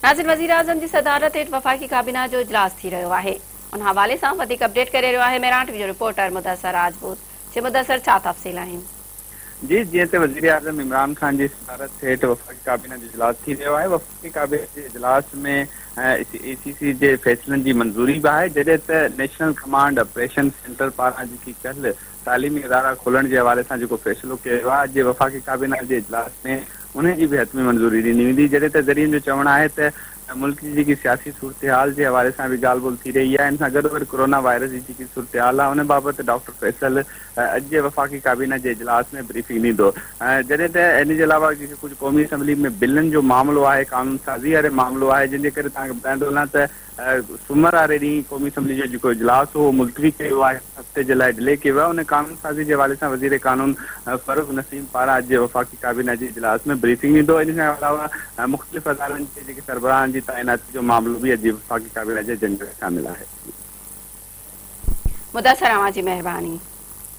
ناظرين وزيراعظم جي صدارت هيٺ وفاقي ڪابينا جو اجلاس ٿي رهيو آهي ان حوالي سان وڌيڪ اپڊيٽ ڪري رهيو آهي مهراڻ ٽي وي جو رپورٽر مدثر راجپوت جي مدثر ڇا تفصيل آهن. جي جيئن ته وزيراعظم عمران خان جي صدارت هيٺ وفاقي ڪابينا جو اجلاس ٿي رهيو آهي وفاقي ڪابينا جي اجلاس ۾ اي سي سي جي فيصلن جي منظوري به آهي جڏهن ته نيشنل ڪمانڊ آپريشن سينٽر پاران جيڪي ڪلهه تعليمي ادارا کولڻ جي حوالي سان جيڪو فيصلو ڪيو ويو آهي اڄ جي وفاقي ڪابينا جي اجلاس ۾ انهي جي به حتمي منظوري ڏني ويندي جڏهن ته ذريعن جو چوڻ آهي ته ملڪ جي جيڪي سياسي صورتحال جي حوالي سان به ڳالهه ٻولهه ٿي رهي آهي ان سان گڏوگڏ ڪورونا وائرس جي جيڪي صورتحال آهي ان بابت ڊاڪٽر فيصل اڄ جي وفاقي ڪابينا جي اجلاس ۾ بريفنگ ڏيندو جڏهن ته ان جي علاوه جيڪي ڪجهه قومي اسيمبلي ۾ بلن جو معاملو آهي قانون سازي واري معاملو آهي جنهن جي ڪري توهان کي ٻڌائيندو هلان ته سومر واري ڏينهن قومي اسيمبلي جو جيڪو اجلاس هو اهو ملتوي ڪيو ويو آهي، هڪ هفتي جي لاء ڊلي ڪيو ويو آهي، ان قانون سازي جي حوالي سان وزير قانون فرخ نسيم پاران اڄ جي وفاقي ڪابينا جي اجلاس ۾ بريفنگ ڏيندو، ان کان علاوه مختلف ادارن جي جيڪي سربراهن جي تعيناتي جو معاملو به اڄ جي وفاقي ڪابينا جي ايجنڊا ۾ شامل آهي. مدثر اوهان جي مهرباني.